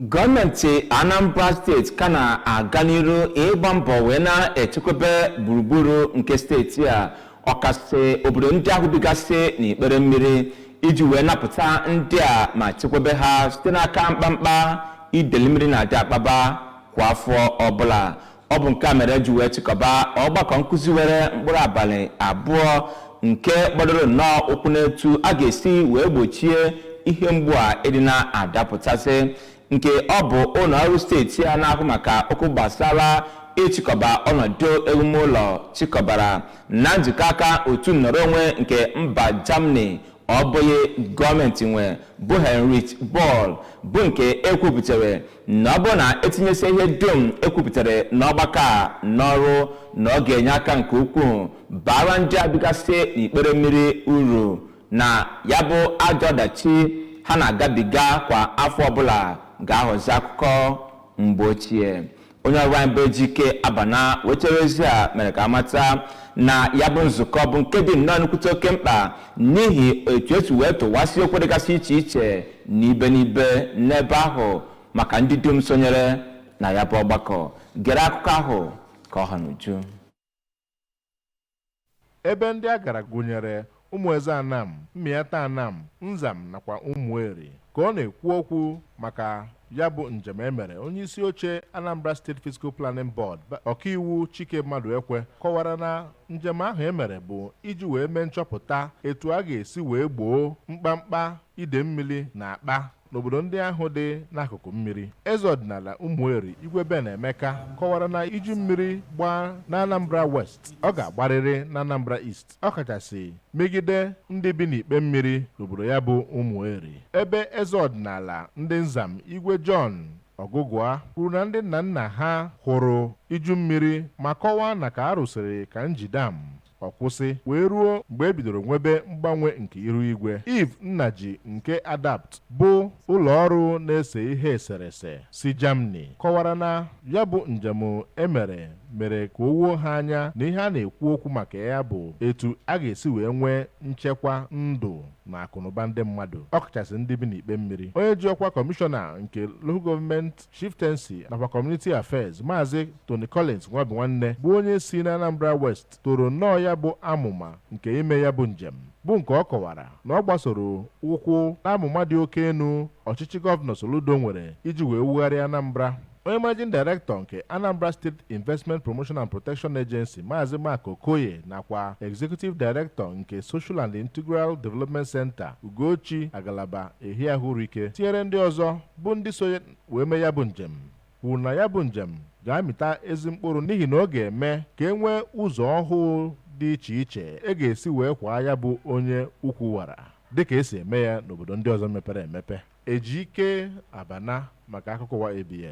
Gọọmenti Anambra Steeti ka na-aga n'iru ịgba mbọ wee na-echekwebe gburugburu nke steeti a, ọkasị obodo ndị ahụ bigasị n'ikpere mmiri, iji wee napụta ndị a ma chekwebe ha site n'aka mkpamkpa ideli mmiri na-adị akpaba kwa afọ ọbụla. Ọ bụ nke a mere eji wee chịkọba ọgbakọ nkụzi were mkpụrụ abalị 2 nke gbadoro nnọọ ụkwụ n'etu a ga-esi wee gbochie ihe mgbu a ịdị na-adapụtasị, nke ọ bụ ụlọ ọrụ steeti a na-ahụ maka okwu gbasara ịchịkọba ọnọdụ ewumụlọ chịkọbara na njikọ aka otu nnọrọ onwe nke mba Germany ọ bụghị gọọmenti nwe bụ Heinrich Böll, bụ nke ekwupụtara na ọ bụrụ na etinyesi ihe dum ekwupụtara n'ọgbakọ a n'ọrụ, na ọ ga-enye aka nke ukwuu bara ndị a bigasị n'ikpere mmiri uru, na ya bụ ajọ ọdachi ha na-agabiga kwa afọ ọbụla ga-aghọzi akụkọ mgbe ochie. Onye ọrụ anyị bụ Ejike Abana wetara ozi a mere ka amata na ya bụ nzukọ bụ nke dị nnọọ nnukwute oke mkpa n'ihi etu esi wee tụwasị okwu dịgasị iche iche n'ibe n'ibe n'ebe ahụ maka ndị dum sonyere na ya bụ ọgbakọ. Gere akụkọ ahụ ka ọ ha n'uju. Ebe ndị a gara gụnyere Ụmụeze Anam, Mmiata Anam, Nzam nakwa Ụmụeri. Ka ọ na-ekwu okwu maka ya bụ njem e mere, onyeisi oche Anambra State Physical Planning Board, Ọkaiwu Chike Maduekwe, kọwara na njem ahụ e mere bụ iji wee mee nchọpụta etu a ga-esi wee gboo mkpamkpa ide mmiri na-akpa n'obodo ndị ahụ dị n'akụkụ mmiri. Eze ọdịnala Ụmụeri, Igwe Ben Emeka, kọwara na iji mmiri gbaa n'Anambra West, ọ ga-agbarịrị n'Anambra East, ọkachasị megide ndị bi n'ikpe mmiri n'obodo ya bụ Ụmụeri. Ebe eze ọdịnala ndị Nzam, Igwe John Ọgụgụa, kwuru na ndị nna nna ha hụrụ iju mmiri ma kọwaa na ka a rụsịrị Kainji Dam, ọ kwụsị wee ruo mgbe e bidoro nwebe mgbanwe nke ihu igwe. Eve Nnaji nke Adapt, bụ ụlọ ọrụ na-ese ihe eserese si Germany, kọwara na ya bụ njem emere mere ka o wuo ha anya na ihe a na-ekwu okwu maka ya bụ etu a ga-esi wee nwee nchekwa ndụ na akụnụba ndị mmadụ, ọkachasị ndị bi n'ikpe mmiri. Onye ji ọkwa kọmishọna nke Local Government, Chieftaincy nakwa Community Affairs, Maazị Tony Collins Nwabinwanne, bụ onye si na Anambra West, toro nnọọ ya bụ amụma nke ime ya bụ njem, bụ nke ọ kọwara na ọ gbasoro ụkwụ n'amụma dị oke elu ọchịchị Gọvanọ Soludo nwere iji wee wugharịa Anambra. Onye Managing Director nke Anambra State Investment Promotion and Protection Agency, Maazị Mark Okoye, nakwa Executive Director nke Social and Integral Development Center, Ugochi Agalaba Ehiahụrụike, tinyere ndị ọzọ bụ ndị so wee mee ya bụ njem, kwuru na ya bụ njem ga-amịta ezi mkpụrụ n'ihi na ọ ga-eme ka e nwee ụzọ ọhụụ dị iche iche e ga-esi wee kwaa ya bụ onye ukwu wara, dịka esi eme ya n'obodo ndị ọzọ mepere emepe. Ejike Abana maka akụkọ ụwa ABS.